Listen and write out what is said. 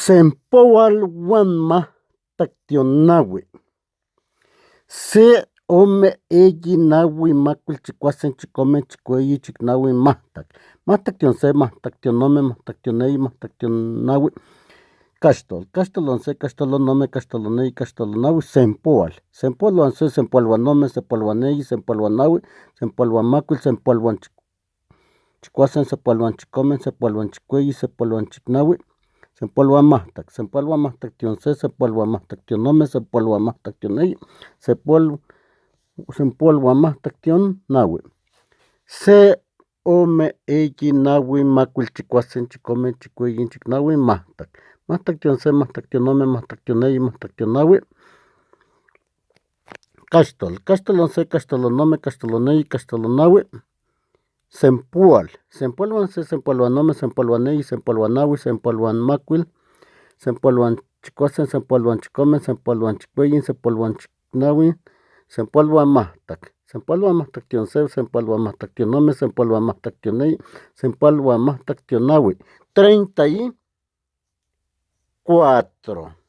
Sempoal huan majtlactli Se, ome, eyi, nahui, macuil, chicuase, chicome, chicueyi, chicnahui, majtlac. Majtlactli se, majtlactli ome, majtlactli eyi, majtlactli nahui, caxtol. Caxtol huan se, caxtol huan ome, caxtol huan eyi, caxtol huan nahui, sempoal. Sempoal huan se, sempoal huan ome, sempoal huan eyi, sempoal huan nahui, sempoal huan macuil, sempoal huan chicuase, sempoal huan chicome, sempoal huan chicueyi, sempoal huan chicnahui, sempoal huan majtlac. Sempoal huan majtlactli se, sempoal huan majtlactli ome, sempoal huan majtlactli eyi, sempoal huan majtlactli nahui. Se, ome, eyi, nahui, macuil, chicuase, chicome, chicueyi, chicnahui, majtlac. Majtlactli se, majtlactli ome, majtlactli eyi, majtlactli nahui, caxtol. Caxtol huan se, caxtol huan ome, caxtol huan eyi, caxtol huan nahui, sempoal. Sempoal huan se, sempoal huan ome, sempoal huan eyi, sempoal huan nahui, sempoal huan macuil, sempoal huan chicuase, sempoal huan chicome, sempoal huan chicueyi, sempoal huan chicnahui, sempoal huan majtlac. Sempoal huan majtlactli se, sempoal huan majtlactli ome, sempoal huan majtlactli eyi, sempoal huan majtlactli nahui, 34.